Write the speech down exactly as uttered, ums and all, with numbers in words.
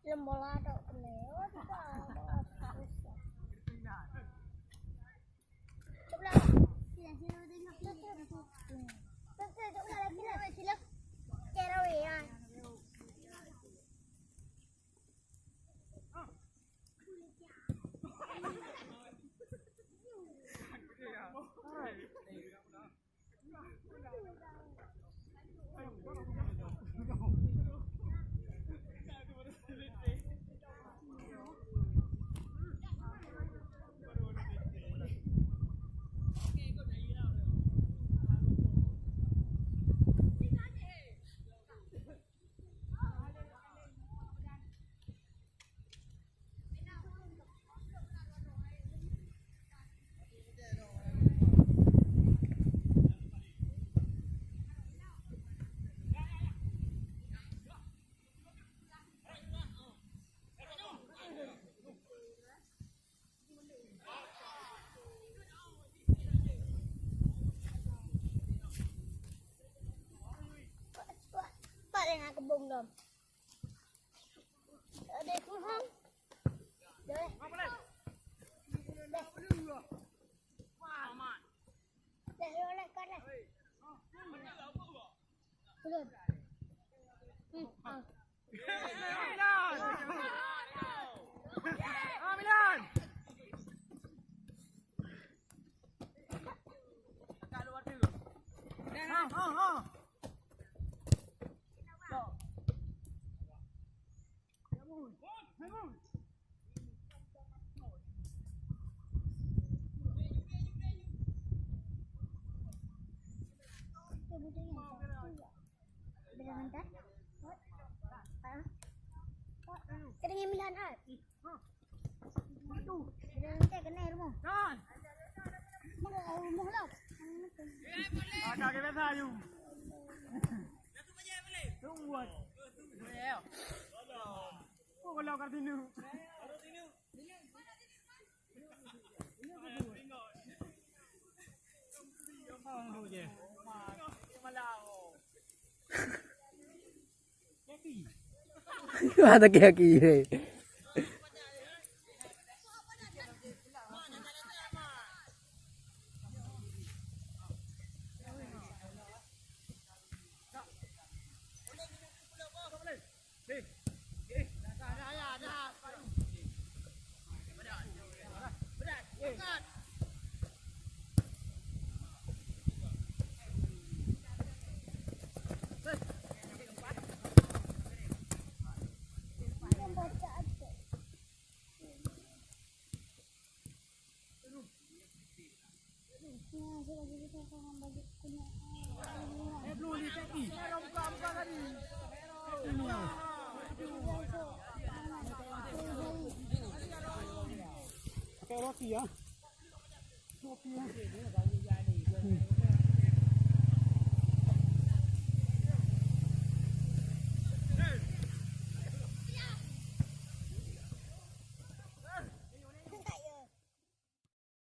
Lom bola tok kena. Oh, tidak. Susah. Cok bola. Sila, sila, tengok. Betul, cok bola. Sila, sila, sila. Terawih, ya. Pak, tengah kebun dong. Ada Tuhan. Deh. Deh. Deh, oleh kanan. Belum. Hmm, ah. Milan! Ah, Milan! Ha, ha, ha. Kena ngirim Milan, ah. Kena ngirim, kena rumah. Mana rumah lah? Ada kita sayang. Tunggu. Oh, kalau kat sini. Ada kaki-kaki. Pakai roti ya. Roti ya.